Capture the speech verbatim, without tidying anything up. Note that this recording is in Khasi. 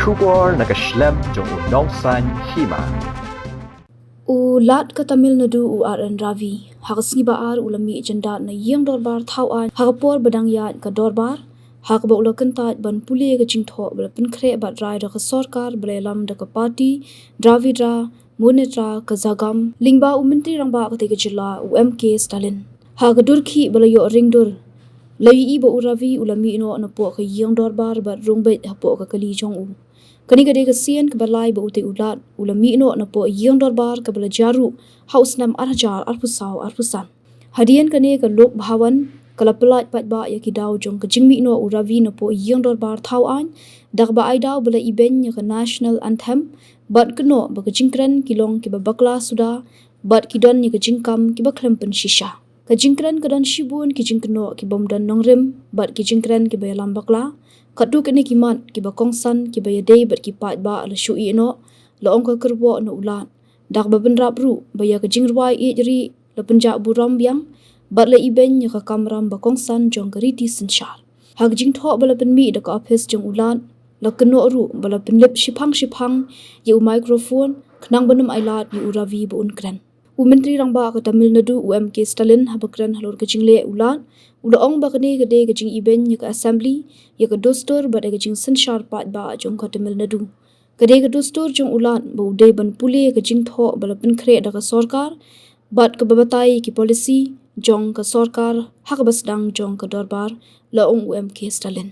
Khubor na ka shlem jong u Nongsaiñ Hima. U Lat ka Tamil Nadu u R N Ravi ha ka sngi Ba-ar u la mih jyndat na ïing dorbar thaw aiñ ha ka por ba dang ïaid ka dorbar, ha kaba u la kyntait ban pule ka jingthoh ba la pynkhreh bad rai da ka sorkar ba la ïalam da ka party Dravidra Munnetra Kazhagam lyngba u Myntri Rangbah katei ka jylla u M K Stalin. Ha ka dur khih ba la ïoh ring dur, la ïohi ba u Ravi u la mih noh napoh ka ïing dorbar bad rung beit hapoh ka kali jong u. Kane ka dei ka sien kaba lai ba utei u Lat u la mih noh napoh ïing dorbar kaba la jaruh ha u snem ar hajar arphew saw arphew san. Hadien kane ka Lok Bhawan ka la pyllait paidbah ïa ki daw jong ka jingmih noh u Ravi napoh ïing dorbar thaw aiñ da kaba ai daw ba la ibeiñ ïa ka National Anthem bad kynnoh ba ka jingkren ki long kiba bakla suda bad ki don ïa ka jingkam kiba khlem pynshisha. Ka jingkren ka don shibun ki jingkynnoh ki bym don nongrim bad ki jingkren kiba ïalam bakla. Katto katne ki mat kiba kongsan kiba ïadei bad ki paidbah la shu ïeh noh, la ong ka kyrwoh na u Lat. Da kaba bynrap ruh ba ïa ka jingrwai ïeit rieh la pynjah burom biang bad la ibeiñ ïa ka kamram ba kongsan jong ka riti synshar. Ha ka jingthoh ba la pynmih da ka ophis jong u Lat, la kynnoh ruh ba la pynlip shiphang shiphang ïa u microphone khnang ban ym ailad ïa u Ravi ba un kren. U Myntri Rangbah ka Tamil Nadu u M K Stalin haba kren halor ka jingleh u Lat u la ong ba kane ka dei ka jingibeiñ ïa ka assembly, ïa ka dustur bad ïa ka jingsynshar paidbah jong ka Tamil Nadu. Ka dei ka dustur jong u Lat ba u dei ban pule ïa ka jingthoh ba la pynkhreh da ka sorkar bad kaba batai ïa ki policy jong ka sorkar ha kaba sdang jong ka dorbar, la ong u M K Stalin.